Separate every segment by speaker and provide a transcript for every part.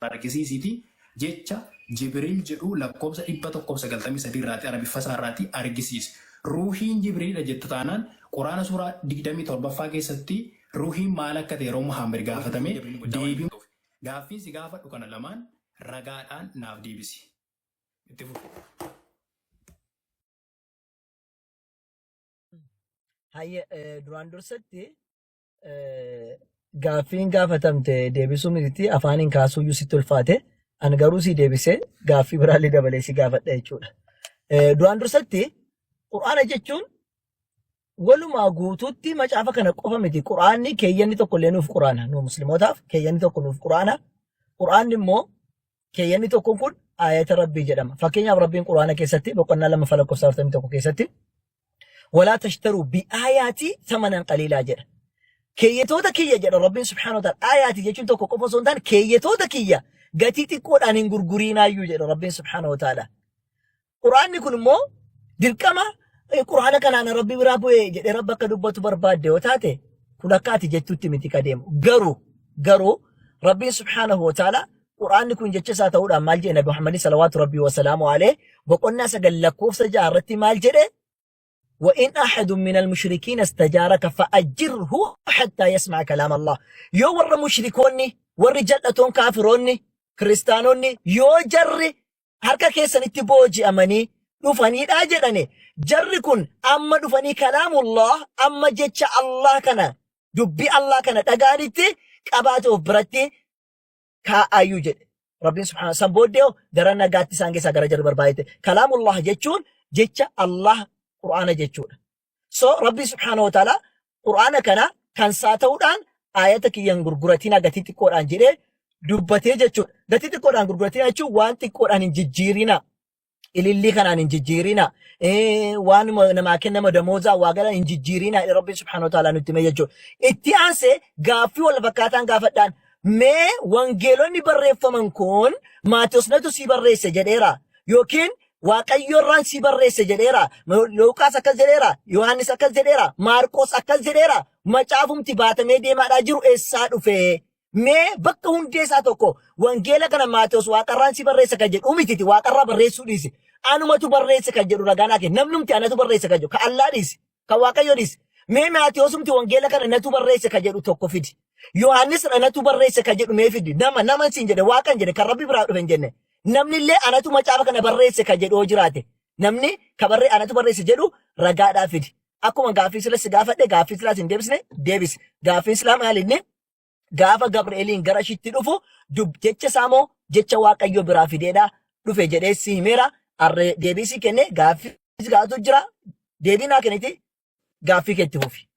Speaker 1: Argisiisiiti jecha Jibriil jedhu lakkoofsa 193 irraati Arabiffa isaa irraati argisiisi. Ruuhiin Jibriilidha jetta taanaan Quraana suuraa 27ffaa keessatti ruuhiin maal akka ta'e yeroo Muhammad gaafatame deebii Gaaffiin si gaafadhu kana lamaan ragaadhaan naaf deebisi. Itti fufi.
Speaker 2: Hayya duraan dursatti gaaffiin gaafatamte deebisuu miti afaaniin kaasuuyyuu sitti ulfaate. Ani garuu si deebisee gaaffii biraallee dabalee si gaafadha jechuudha. Duraan dursatti Qur'aana jechuun walumaa guutuutti macaafa kana qofa miti. Qur'aanni keeyyanni tokko illee nuuf Qur'aana. Nu muslimootaaf keeyyanni tokko nuuf Qur'aana. Qur'aanni immoo keeyyanni tokko kun ayata Rabbii jedhama. Fakkeenyaaf Rabbiin Qur'aana keessatti boqonnaa 2 lakkoofsa 41 keessatti walaa tashtaruu bi'aayaatii samanan qaliilaa jedha. Keeyyatoota kiyya jedha Rabbiin subhaanahu wa ta'ala. Aayaatii jechuun tokko qofa osoo hin taane keeyyatoota kiyya gatii xiqqoodhaan hin gurguriinaayyuu jedha Rabbiin subhaanahu wa ta'ala. Qur'aanni kun immoo dirqama Qur'aana kanaan Rabbi biraa bu'e jedhee Rabbi akka dubbatu barbaadde yoo taate kun akka ati jettutti miti ka deemu. Garuu Rabbiin subhaanahu wa ta'ala Qur'aanni kun jecha isaa ta'uudhaan maal jedhe Nabi Muhammad salawaatu Rabbii wasalaamu alayhi boqonnaa 9 lakkoofsa 6 irratti maal jedhe? وإن أحد من المشركين استجارك فأجره حتى يسمع كلام الله. Yoo warra mushrikoonni, warri jal'atoon, kaafiroonni, kiristaanonni, yoo jarri harka keessanitti booji'amanii dhufaniidha jedhane, jarri kun amma dhufanii kalaamullah, amma jecha Allah kana, dubbii Allah kana dhaga'anitti qabaate of biratti kaa'aayyuu jedhe. Rabbiin subhaanahu san booddee hoo gara nagaatti isaan keessaa gara jarri barbaadetti. Kalaamullah jechuun jecha Allah Qur'aana jechuudha. So Rabbi subhaanahu wa ta'ala Qur'aana kana kan isaa ta'uudhaan aayata kiyyan gurguratina gatii xiqqoodhaan jedhee dubbatee jechuudha. Gatii xiqqoodhaan gurguratina jechuun waan xiqqoodhaan hin jijjiirina. Ilillii kanaan hin jijjiirina. Waan namaa kennama damoozaa waa galan hin jijjiirina. Rabbi subhaanahu wa ta'ala nutti hime jechuudha. Itti aansee gaaffii wal fakkaataan gaafadhaan mee wangeelonni barreeffaman kun Maatewos natu sii barreesse jedheera yookiin Waaqayyo irraan sii barreesse jedheera. Luqaas akkas jedheera. Yohaannis akkas jedheera. Maarqos akkas jedheera. Macaafumti baatamee deemaadhaa jiru eessaa dhufe? Mee bakka hundee isaa tokko wangeela kana Maatewos waaqarraan si barreesse kan jedhu mititi waaqarraa barreessuu dhiisi. Anumatu barreesse kan jedhu ragaa naa kenni. Namnumti anatu barreesse kan jedhu ka Allaa dhiisi. Kan Waaqayyo dhiisi. Mee Maatewosumti wangeela kana natu barreesse kan jedhu tokko fidi. Yohaannis anatu barreesse kan jedhu mee fidi. Nama naman siin jedhe waaqan jedhe kan Rabbi biraa dhufe hin jenne. Namni illee anatu macaafa kana barreesse kan jedhu yoo jiraate namni ka barree anatu barreesse jedhu ragaadhaa fidi. Akkuma gaaffii sila si gaafadhe gaaffii silaas hin deebisne deebisi. Gaaffiin silaa maal inni? Gaafa Gabri'eeliin gara ishiitti dhufu dub jecha isaa moo jecha Waaqayyo biraa fideedha dhufe jedhee si himeera. Arree deebii si kenne gaaffii si gaafatu jira. Deebii naa kenniti gaaffii keetti fufi.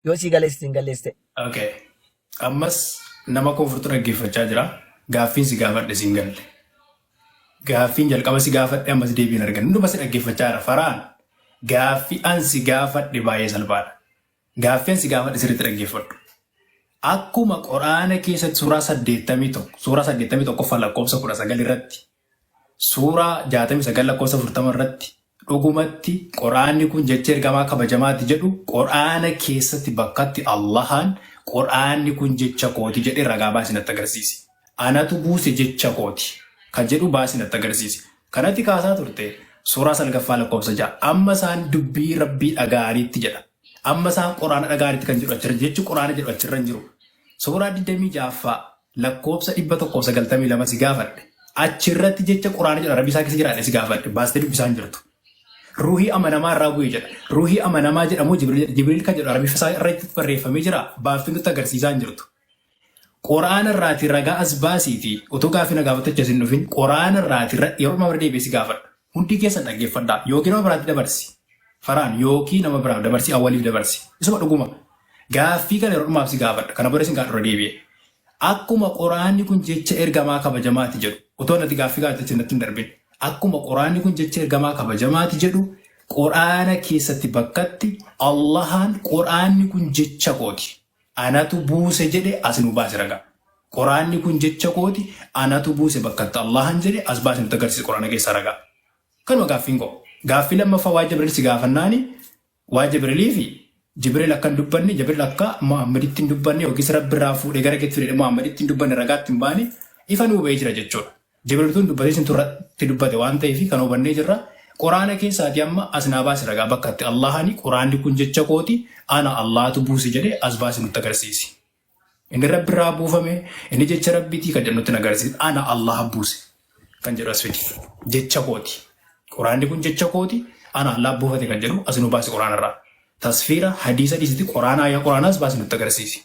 Speaker 2: Yoo si galeesse si hin galleesse.
Speaker 1: Okay. Ammas nama koofurtu dhaggeeffachaa jira. Gaaffiin si gaafadhe si hin galle. Gaaffiin jalqaba si gaafadhe ammas deebii hin arganne. Hunduma si dhaggeeffachaa jira. Faraan gaaffii an si gaafadhe baay'ee salphaadha. Gaaffiin si gaafadhe sirriitti dhaggeeffadhu. Akkuma Quraana keessatti suuraa 81 suuraa 81ffaa lakkoofsa 19 irratti suuraa 69 lakkoofsa 40 irratti dhugumatti Quraanni kun jecha ergamaa kabajamaati jedhu Quraana keessatti bakkatti Allahaan Quraanni kun jecha kooti jedhee ragaa baasi natti agarsiisi. Anatu buuse jecha kooti kan jedhu baasi natti agarsiisi. Kanatti kaasaa turte suuraa salgaffaa lakkoofsa 6 amma isaan dubbii rabbii dhaga'anitti jedha. Amma isaan quraana dhaga'anitti kan jedhu achirra jechi quraana jedhu achirra hin jiru. Suuraa 26ffaa lakkoofsa 192 si gaafadhe. Achirratti jecha quraana jedhu rabbii isaa keessa jiraadhe si gaafadhe baastee dubbisaa hin jirtu. Ruuhii amanamaa irraa bu'e jedha. Ruuhii amanamaa jedhamu Jibriil kan jedhu arabiffa isaa irratti barreeffamee jira. Baaftee nutti agarsiisaa hin jirtu. Quraana irraati ragaa as baasiiti utuu gaaffii na gaafattacha isin dhufin quraana irraati yeroo nama bira deebi'ee si gaafadha. Hundi keessan dhaggeeffadhaa yookiin nama biraatti dabarsi. Faraan yookiin nama biraaf dabarsi awwaliif dabarsi. Isuma dhuguma. Gaaffii kana yeroo dhumaaf si gaafadha. Kana booda isin gaafadha irra deebi'ee. Akkuma quraanni kun jecha ergamaa kabajamaati jedhu otoo natti gaaffii gaafattacha natti hin darbin. Akkuma quraanni kun jecha ergamaa kabajamaati jedhu quraana keessatti bakkatti Allahaan quraanni kun jecha kooti. Anatu buuse jedhe as nu baasi ragaa. Quraanni kun jecha kooti anatu buuse bakka itti Allahan jedhe as baasi nutti agarsiisi quraana keessaa ragaa. Kanuma gaaffiin koo. Gaaffii lammaffaa waa'ee Jibriil si gaafannaani waa'ee Jibriilii fi Jibriil akka hin dubbanne Jibriil akka Muhammaditti hin dubbanne yookiis Rabbi irraa fuudhee gara keetti fidee Muhammaditti hin dubbanne ragaatti hin baane Ifa nuu ba'ee jira jechuudha. Jibriiltu hin dubbatee isintu irratti dubbate waan ta'eef kan hubannee jirra. Quraana keessaati amma as naa baasi ragaa bakka itti Allahani quraanni kun jecha kooti ana Allahatu buuse jedhee as baasi nutti agarsiisi. Inni Rabbi irraa buufame inni jecha Rabbiitii kan jedhu nutti agarsiisi. Ana Allah buuse kan jedhu as fidi. Jecha kooti. Quraanni kun jecha kooti ana Allah buufate kan jedhu as nu baasi quraana irraa. Tasfiira hadiisa dhiisiti quraana ayaa quraanaas baasi nutti agarsiisi.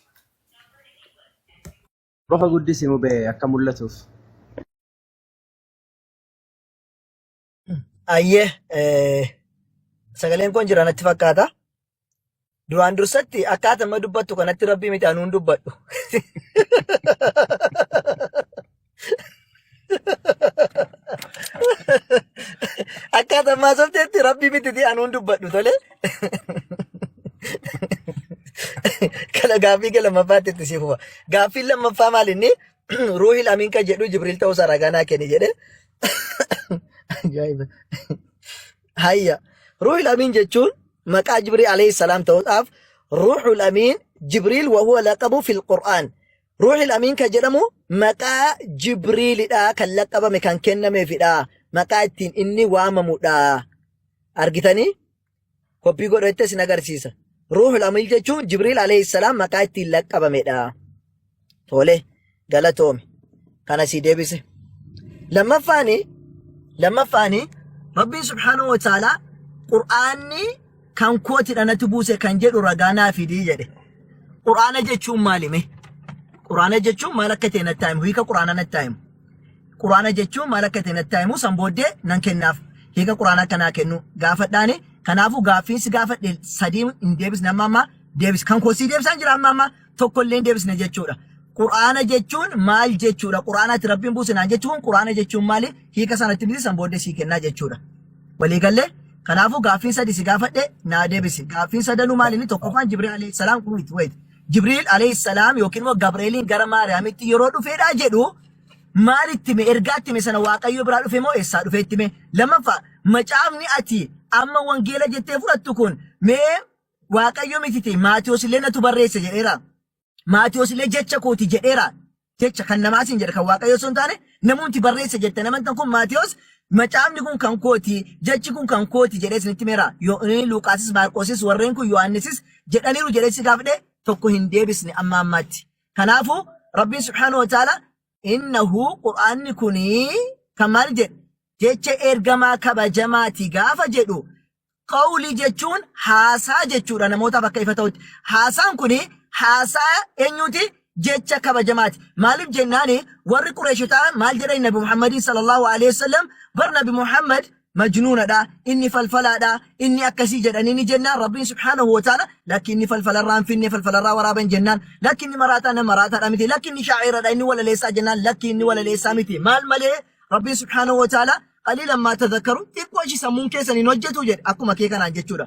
Speaker 3: Qofa guddisi mube akka mul'atuuf.
Speaker 2: Ayyee sagaleen kun jira natti fakkaata. Duraan dursatti akkaata amma dubbattu kanatti rabbii miti anuun dubbadhu. Akkaata ammaa sobteetti rabbii miti anuun dubbadhu tole. Kana gaaffii kee lammaffaatti itti sii fufa. Gaaffiin lammaffaa maal inni Ruuhil Amiin kan jedhu Jibriil ta'uu isaa ragaa naa kenni jedhe. Ajaa'iba. Hayya. Ruuhil Amiin jechuun maqaa Jibriil alayhi salaam ta'uudhaaf Ruuhul Amiin Jibriil wa huwa laqabu fil Qur'aan. Ruuhil Amiin kan jedhamu maqaa Jibriilidha kan laqabame kan kennameefidha. Maqaa ittiin inni waamamudha. Argitanii? Koppii godhette isin agarsiisa. Ruuhul Amiin jechuun Jibriil alayhi salaam maqaa ittiin laqqabamedha. Tole galatoomi. Kana sii deebise. Lammaffaani lammaffaani Rabbiin subhaanahu wa ta'aalaa Qur'aanni kan kootidha natti buuse kan jedhu ragaa naa fidii jedhe. Qur'aana jechuun maali mee? Qur'aana jechuun maal akka ta'e natti himu. Hiika Qur'aana natti himu. Qur'aana jechuun maal akka ta'e natti himu san booddee nan kennaaf. Hiika Qur'aana akka naa kennu gaafadhaani. Kanaafuu gaaffiin si gaafadhe sadii hin deebisne amma amma deebis. Kan koo sii deebisaan jira amma amma tokko illee hin deebisne jechuudha. Qur'aana jechuun maal jechuudha? Qur'aana ati Rabbiin buuse naan jechuun Qur'aana jechuun maali? Hiika sanatti miti san booddee sii kennaa jechuudha. Walii gallee? Kanaafuu gaaffiin sadi si gaafadhe naa deebisi. Gaaffiin sadanuu maali inni tokkoffaan Jibriil alayhi salaam wait wait. Jibriil alayhi salaam yookiin immoo Gabreeliin gara Maariyaamitti yeroo dhufeedhaa jedhu maal itti hime ergaa itti hime sana Waaqayyo biraa dhufe moo eessaa dhufe itti hime? Lammaffaa macaafni ati amma wangeela jettee fudhattu kun mee Waaqayyo mititi Maatiyos illee natu barreesse jedheera. Maatiyos illee jecha kooti jedheera. Jecha kan namaa siin jedhe kan Waaqayyo osoo hin taane namumti barreesse jette namantan kun Maatiyos macaafni kun kan kooti jechi kun kan kooti jedhee isinitti himeera. Luuqaasis Maarqoosis warreen kun Yohaannisis jedhaniiru jedhee si gaafadhe tokko hin deebisne amma ammaatti. Kanaafuu Rabbiin subhaanahu wa ta'ala innahu qur'aanni kuni kan maal jedhe jecha ergamaa kabajamaati gaafa jedhu Qawlii jechuun haasaa jechuudha namootaaf akka ifa ta'utti. Haasaan kun haasaa eenyuuti? Jecha kabajamaati. Maaliif jennaani warri Qureeshotaa maal jedhan Nabi Muhammadiin sallallahu alaihi wasallam bar Nabi Muhammad majnuunadha, inni falfalaadha, inni akkasii jedhanii ni jennaan Rabbiin subhaanahu wa ta'ala lakki inni falfalarraa hin finne falfalarraa waraaban jennaan lakki inni maraataa nama maraataadha miti lakki inni shaa'iradha inni walaleessaa jennaan lakki inni walaleessaa miti maal malee Rabbiin subhaanahu wa ta'ala qaliilan maa tadhakkaru xiqqoo ishii sammuun keessan hin hojjetu jedhe akkuma kee kanaan jechuudha.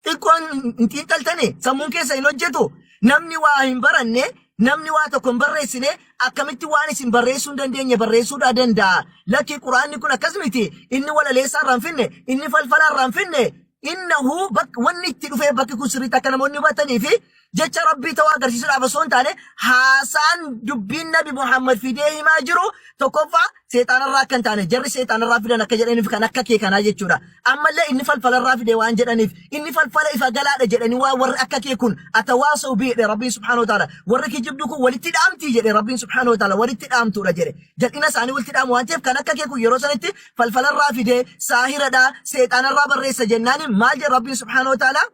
Speaker 2: Xiqqoon hin xiinxaltanii sammuun keessan hin hojjetu. Namni waa hin baranne namni waa tokko hin barreessine akkamitti waan isin barreessuu hin dandeenye barreessuudhaa danda'a. Lakki quraanni kun akkas miti inni walaleessaa irraa hin finne inni falfalaa irraa hin finne innahu wanni itti dhufee bakki kun sirriitti akka namoonni hubatanii fi jecha Rabbii ta'uu agarsiisuudhaaf osoo hin taane haasaan dubbiin Nabi Muhammad fidee himaa jiru tokkoffaa seexaanarraa akka hin taane jarri seexaanarraa fidan akka jedhaniif kan akka kee kanaa jechuudha. Ammallee inni falfalarraa fide waan jedhaniif inni falfala ifa galaadha jedhanii waan warri akka kee kun atawaasoo bii jedhe Rabbiin subhaanahu wa ta'ala warri kijibdu kun walitti dhaamtii jedhe Rabbiin subhaanahu wa ta'ala walitti dhaamtuudha jedhe. Jal'ina isaanii walitti dhaamu waan ta'eef kan akka kee kun yeroo sanitti falfalarraa fide saahiradha seexaanarraa barreessa jennaani maal jedhe Rabbiin subhaanahu wa ta'ala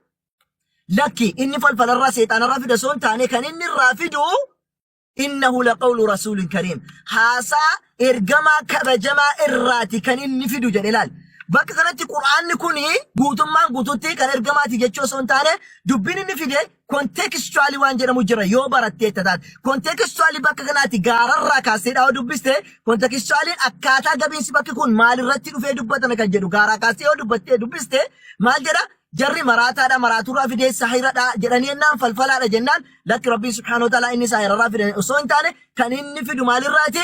Speaker 2: Lakki inni falfalarraa seexaanarraa fida osoo hin taane kan inni irraa fidu innahu laqawlu rasuulin kariim haasaa ergamaa kabajamaa irraati kan inni fidu jedhe laal. Bakka kanatti qur'aanni kun guutummaan guututti kan ergamaati jechuu osoo hin taane dubbiin inni fide contextually waan jedhamu jira yoo baratteetta taate. Contextually bakka kanaati gaararraa kaastee yoo dubbiste contextually akkaataa gabiinsi bakki kun maalirratti dhufee dubbatame kan jedhu gaaraa kaastee yoo dubbattee dubbiste maal jedha Jarri maraataadha, maraaturraa fidee saahiradha jedhanii jennaan falfalaadha jennaan lakki Rabbiin subhaanahu wa ta'ala inni saahirarraa fide osoo hin taane kan inni fidu maalirraati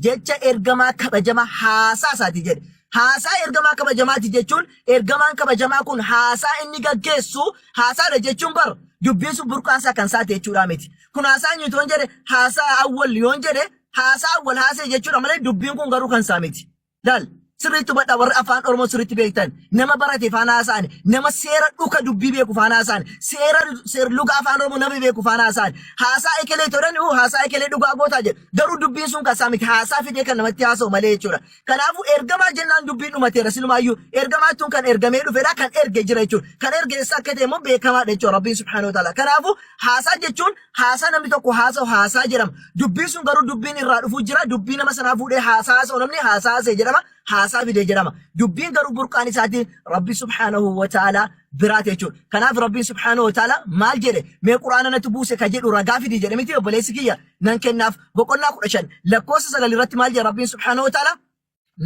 Speaker 2: jecha ergamaa kabajamaa haasaa isaati jedhe. Haasaa ergamaa kabajamaati jechuun ergamaan kabajamaa kun haasaa inni gaggeessu haasaadha jechuun bar dubbiin sun burqaan isaa kan isaati jechuudha miti. Kun haasaa eenyuti yoon jedhe haasaa awwal yoon jedhe Haasaa wal haasa'e jechuudha malee dubbiin kun garuu kan isaa miti. Laal sirriitti hubadhaa warri afaan Oromoo sirriitti beektan nama barate faana haasa'an nama seera dhuka dubbii beeku faana haasa'an seera seerluga afaan Oromoo nama beeku faana haasa'an haasaa ekelee tolan uu haasaa ekelee dhugaa gootaa jedhu garuu dubbiin sun kan isaa miti haasaa fidee kan namatti haasa'u malee jechuudha. Kanaafuu ergamaa jennaan dubbiin dhumateera silumaayyuu ergamaa jechuun kan ergamee dhufedha kan erge jira jechuudha. Kan erge eessa akka ta'e immoo beekamaadha jechuudha Rabbiin subhaanahu wa ta'ala. Kanaafuu haasaa jechuun haasaa namni tokko haasa'u haasaa jedhama. Dubbiin sun garuu dubbiin irraa dhufuu jira. Dubbii nama sanaa fuudhee haasaa haasa'u namni haasaa haasa'e jedhama. Haasaa fide jedhama. Dubbiin garuu burqaan isaatiin Rabbi subhaanahu wa ta'ala biraati jechuudha. Kanaaf Rabbiin subhaanahu wa ta'ala maal jedhe mee quraana natti buuse ka jedhu ragaa fidi jedhe miti obboleessi kiyya nan kennaaf boqonnaa 15 lakkoofsa 9 irratti maal jedha Rabbiin subhaanahu wa ta'ala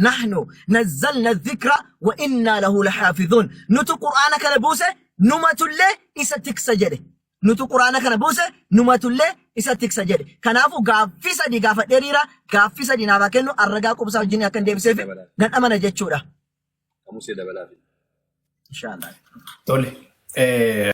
Speaker 2: nahnu nazzalna dhikra wa inna lahu lahaafidhuun nutu qur'aana kana buuse numatullee isa tiksa jedhe nutu qur'aana kana buuse numatullee isa tiksa jedhe kanaafuu gaaffii sadii gaafadheeriira gaaffii sadii naaf haa kennu arragaa qubsaa wajjin akka hin deebiseef nan amana jechuudha.
Speaker 4: Musee dabalaa fi.
Speaker 2: Inshallah.
Speaker 1: Tole.